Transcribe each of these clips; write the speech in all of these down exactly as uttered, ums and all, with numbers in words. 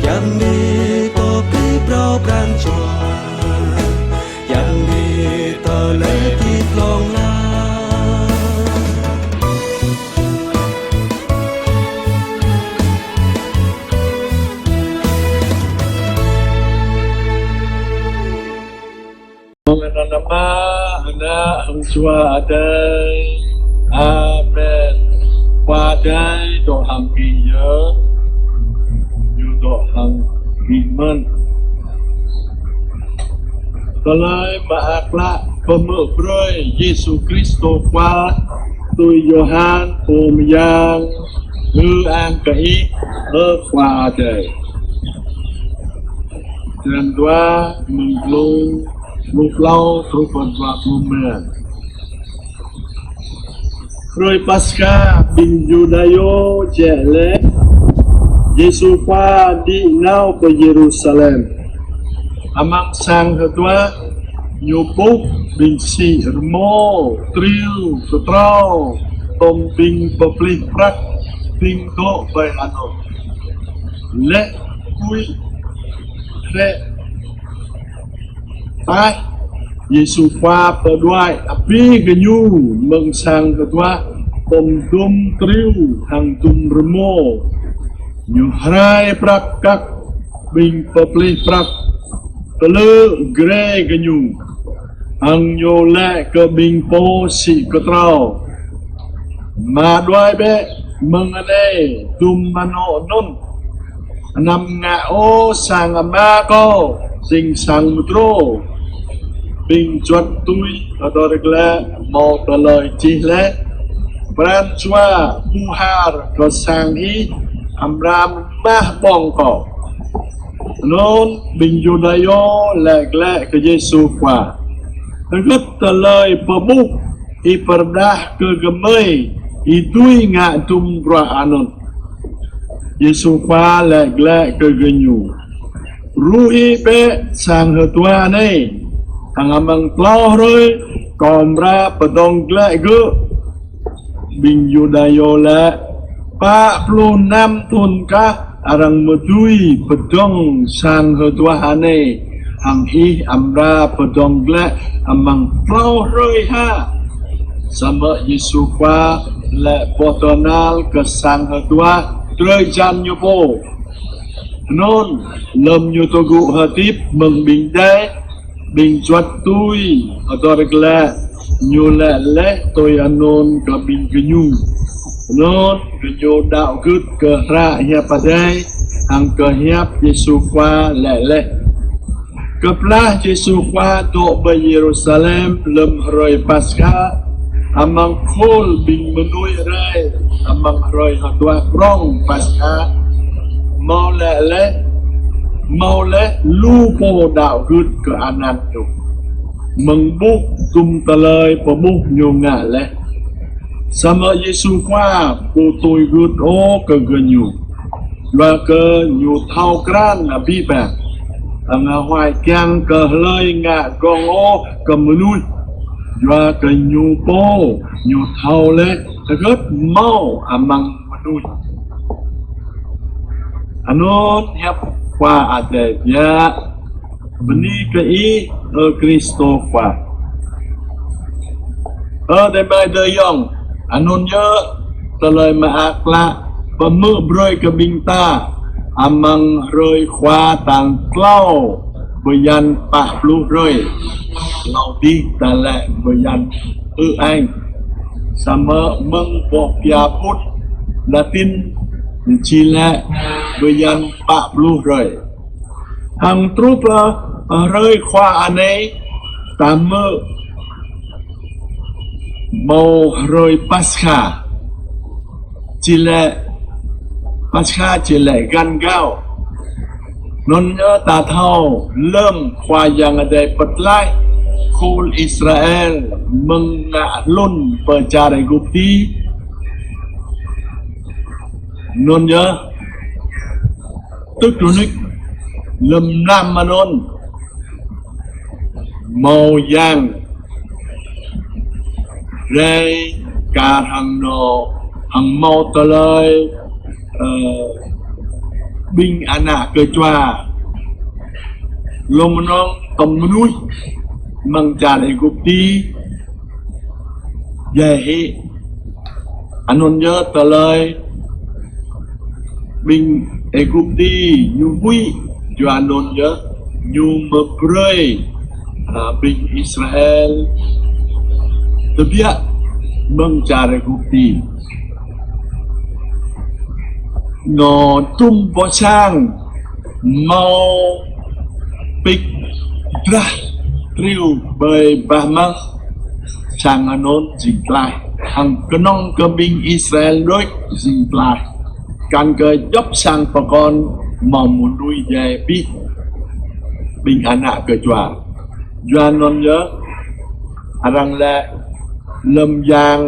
Yang ni pơplih phrâo pran jua, yang ni tơlơi hơdip hlŏng lar. Mơ̆ng anăn Ama, Ană, hăng Jua Adai. Amen. Khua Adai dŏ hăng ih yơh. Ñu dŏ hăng ih mơ̆n. Tơlơi mơak klă pơhmư̆ brơi Yêsu Kristô Khua tui Yôhan pô mơyang. Ư-ang kơ Ih, ơ Khua Adai. Črăn dua, mơ̆ng glông pluh klâo truh pơ dua pluh rơma. Hrơi Paskha ƀing Yuđa jĕ laih, Yêsu Khua đĭ nao pơ Yêrusalem. Amăng sang hơduah, Ñu ƀuh ƀing sĭ rơmô, triu, kơtrâo, tôm ƀing pơplih prăk, ƀing dŏ ƀơi anŭn. Laih huĭ, hrĕ, taih, Yêsu Khua pơđuaĭ abih gơñu mơ̆ng sang hơduah, tôm dŭm triu hăng dŭm rơmô. Ñu hrai prăk kăk ƀing pơplih prăk, pơlư̆ grê gơñu, hăng Ñu laĭ kơ ƀing pô sĭ kơtrâo: Mă đuaĭ bĕ mơ̆ng anai dŭm mơnŏ anŭn, anăm ngă ôh sang Ama Kâo jing sang mơdrô. Ƀing juăt tui hơdơr glaĭ hmâo tơlơi čih laih: Pran jua ƀu har kơ sang ih amra mah ƀơ̆ng kâo. Anŭn ƀing Yuđa laĭ glaĭ kơ Yêsu Khua: Hơget tơlơi pơƀuh Ih pơrơđah kơ gơmơi, Ih dưi ngă dŭm bruă anŭn? Yêsu Khua laĭ glaĭ kơ gơñu: Ruh hĭ bĕ sang hơduah anai, hăng amăng klâo hrơi Kâo amra pơdơ̆ng glaĭ gơ̆. Ƀing Yuđa laĭ: Pă pluh năm thŭn kah arăng mơ̆ dưi pơdơ̆ng sang hơduah anai, hăng Ih amra pơdơ̆ng glaĭ amăng klâo hrơi hă? Samơ̆ Yêsu Khua laĭ boh tơhnal kơ sang hơduah drơi jan Ñu pô. Anŭn, lơ̆m Ñu tơgŭ hơdip mơ̆ng ƀing adai, ƀing juăt tui hơdơr glaĭ Ñu laĭ laih tui anŭn kơ ƀing gơñu. Anŭn gơñu đaŏ gưt kơ hră hiăp Adai hăng kơ hiăp Yêsu Khua laĭ laih. Kơplah Yêsu Khua dŏ ƀơi Yêrusalem lơ̆m hrơi Paskha, amăng khul ƀing mơnuih rai amăng hrơi hơduah prŏng Paskha, hmâo laih, hmâo laih lu pô đaŏ gưt kơ anăn Ñu, mơ̆ng ƀuh dŭm tơlơi pơƀuh Ñu ngă laih. Samơ̆ Yêsu Khua ƀu tui gưt ôh kơ gơñu, yua kơ Ñu thâo krăn abih bang, hăng huai kiăng kơ hlơi ngă gơ̆ng ôh kơ mơnuih, yua kơ Ñu pô Ñu thâo laih hơget hmâo amăng mơnuih. Anŭn hiăp Khua Adai biă. Bơni kơ Ih, ơ Kristô Khua. Ơ adơi amai ayŏng, anŭn yơh tơlơi mơak klă pơhmư̆ brơi kơ ƀing ta amăng hrơi Khua tal klâo bơyan pă pluh hrơi. Hlâo adih ta laĭ bơyan Ư-ang. Samơ̆ mơ̆ng boh pia pŭt Latin či laĭ bơyan pă pluh hrơi. Hăng truh pơ hrơi Khua anai, ta hmư̆ hmâo hrơi Paskha. Či laĭ Paskha či laĭ găn gao. Anŭn yơh ta thâo lơ̆m Khua Yang Adai pơtlaih khul Israel mơ̆ng ngă hlŭn pơ čar Êgupti. Anŭn yơh, tơ̆k rơnuč lơ̆m mlam anŭn, hmâo yang rai kar hăng nô, hăng hmâo tơlơi, ơ, ƀing ană kơčua, lơm mơnong tơm mơnuih mơ̆ng čar Êgupti, djai hĭ anŭn yơh tơlơi ƀing Êgupti ñu huĭ, yua anŭn yơh ñu mơ̆ brơi, a, ƀing Israel tơbiă mơ̆ng čar Êgupti. Ñu tum pơ sang hmâo pik drah triu ƀơi bah măng, sang anŭn jing tlaih. Hăng kơnơ̆ng kơ ƀing Israel đôč jing tlaih. Kăn kơ djŏp sang pơkŏn hmâo mơnuih djai abih ƀing ană kơčua. Yua anŭn yơh arăng laĭ lơm yang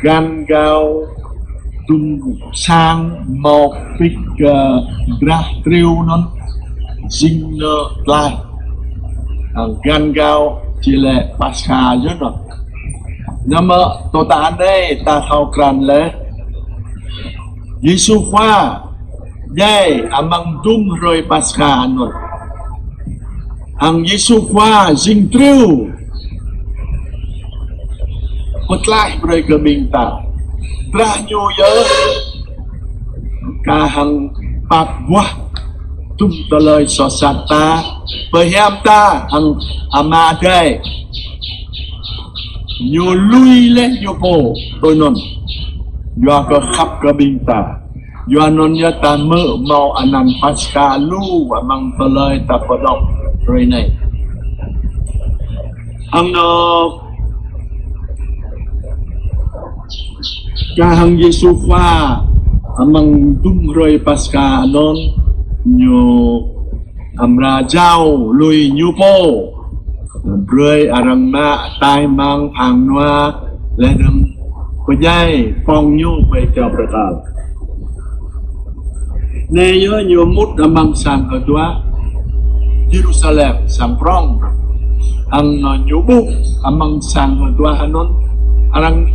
găn gao tum sang hmâo pik, ơ, drah triu anŭn jing ñu tlaih. Ơ, găn gao či laĭ Paskha yơh anŭn. Anŭn mơ̆ tơl ta anai ta thâo krăn laih Yêsu Khua djai amăng dŭm hrơi Paskha anŭn. Hăng Yêsu Khua jing triu pơtlaih brơi kơ ƀing ta. Drah ñu yơh kah hăng pap wah tum tơlơi soh sat ta, pơhiam ta hăng Ama Adai. Ñu lui laih ñu pô tui anŭn, yua kơ khăp kơ ƀing ta. Yua anŭn yơh ta hmư̆ hmâo anăn Paskha lu amăng tơlơi ta pơđŏk hrơi anai. Hăng anŭn kah hăng Yêsu Khua amăng dŭm hrơi Paskha anŭn ñu amra jao lui ñu pô, brơi arăng mă tai mang phang nua, laih dơ̆ng pơdjai pŏng ñu ƀơi kơyâo pơkăl. Anai yơh ñu mŭt amăng sang hơduah Yêrusalem, sang prŏng. Hăng anŭn ñu ƀuh amăng sang hơduah anŭn arăng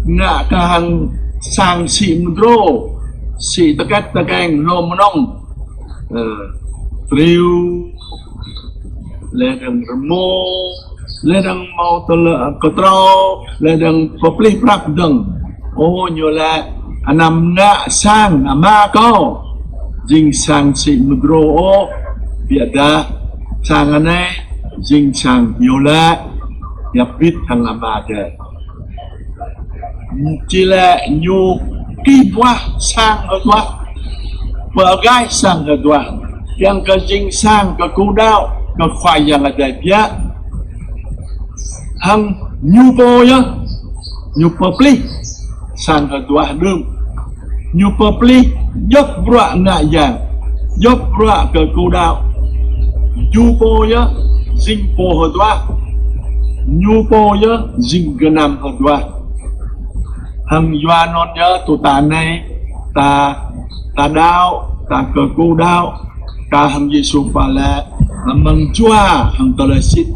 ngă kah hăng sang sĭ mơdrô, sĭ tơkĕt tơkeng lơm mơnong, ơ, triu, laih dơ̆ng rơmô, laih dơ̆ng hmâo tơlơi kơtrâo, laih dơ̆ng pơplih prăk dơ̆ng. Ơ, ñu laĭ anăm ngă sang Ama kâo jing sang sĭ mơdrô ôh, biă dah sang anai jing sang iâu laĭ, yap bit hăng Ama Adai. Či laĭ ñu kih buah sang hơduah, pơagaih sang hơduah, kiăng kơ jing sang kơkuh đaŏ kơ Khua Yang Adai biă. Hăng ñu pô yơh ñu pơplih sang hơduah đưm. Ñu pơplih djŏp bruă ngă yang, djŏp bruă kơkuh đaŏ. Ñu pô yơh jing pô hơduah. Ñu pô yơh jing gơnam hơduah. Hăng yua anŭn yơh tơl ta anai, ta, ta đaŏ, ta kơkuh đaŏ kah hăng Yêsu Khua laĭ, amăng jua hăng tơlơi sĭt.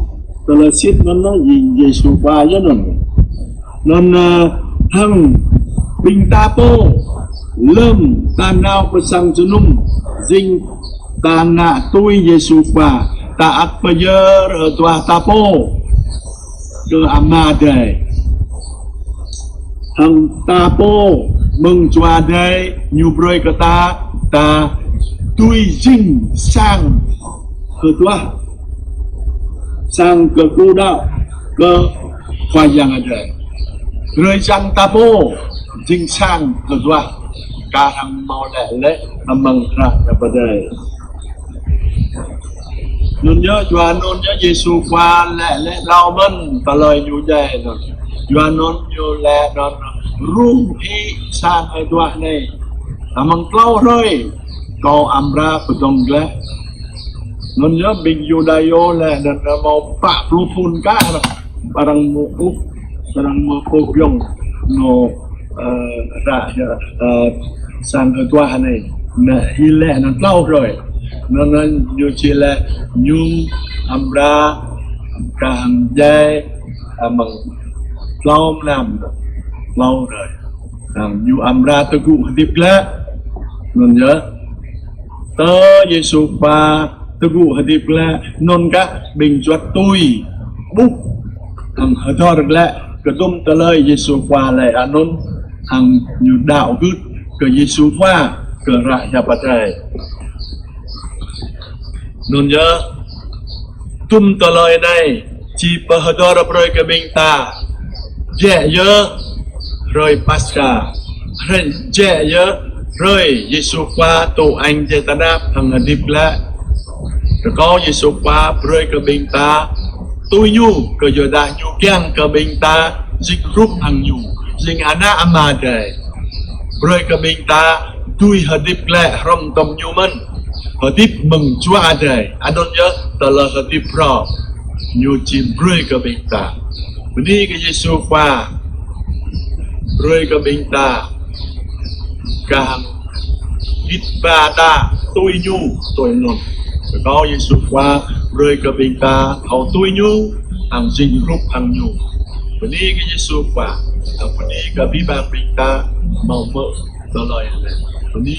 Tơlơi sĭt anŭn yơh jing Yêsu Khua yơh anŭn. Anŭn, ơ, hăng ƀing ta pô, lơm ta nao pơ sang jơnum, jing ta ngă tui Yêsu Khua, ta ăt pơyơr hơduah ta pô kơ Ama Adai. Hăng ta pô mơ̆ng Jua Adai ñu brơi kơ ta, ta dưi jing sang hơduah, sang kơkuh đaŏ kơ Khua Yang Adai. Drơi jăn ta pô jing sang hơduah, kah hăng hmâo laĭ laih amăng hră Pơđai. Anŭn yơh, yua anŭn yơh Yêsu Khua laĭ laih hlâo mơ̆n tơlơi ñu djai anŭn. Yua anŭn ñu laĭ anŭn, rŭng hĭ sang hơduah anai, amăng tlâo hrơi kâo amra pơdơ̆ng glaĭ. Anŭn yơh ƀing Yuđa yơh laĭ anŭn hmâo pă pluh thŭn kah arăng mơ̆ ƀuh, arăng mơ̆ ƀuh biŏng ñu, ơ, ră, ơ, sang hơduah anai. Anŭn hĭ laĭ anŭn tlâo hrơi. Anŭn, anŭn ñu či laĭ ñu amra kah hăng djai amăng tlâo mlam, tlâo hrơi. Hăng ñu amra tơgŭ hơdip glaĭ. Anŭn yơh. Tơ Yêsu Khua tơgŭ hơdip glaĭ, anŭn kah ƀing juăt tui ƀuh hăng hơdơr glaĭ kơ dŭm tơlơi Yêsu Khua laĭ anŭn, hăng ñu đaŏ gưt kơ Yêsu Khua kơ hră hiăp Adai. Anŭn yơh, dŭm tơlơi anai či pơhơdơr brơi kơ ƀing ta, jĕ yơh hrơi Paskha, hrơi jĕ yơh hrơi Yêsu Khua tŭ añ jĕ tơnap hăng hơdip glaĭ. Rơkâo Yêsu Khua brơi kơ ƀing ta tui ñu, kơ yua dah ñu kiăng kơ ƀing ta jing hrup hăng ñu, jing ană Ama Adai. Brơi kơ ƀing ta dưi hơdip glaĭ hrŏm tơm ñu mơ̆n, hơdip mơ̆ng Jua Adai, anŭn yơh tơlơi hơdip hrŏm ñu či brơi kơ ƀing ta. Bơni kơ Yêsu Khua brơi kơ ƀing ta kah hăng git ba ta tui ñu tui anŭn. Rơkâo Yêsu Khua brơi kơ ƀing ta thâo tui ñu hăng jing hrup hăng ñu. Bơni kơ Yêsu Khua, hăng bơni kơ abih bang ƀing ta hmâo hmư̆ tơlơi anai. Bơni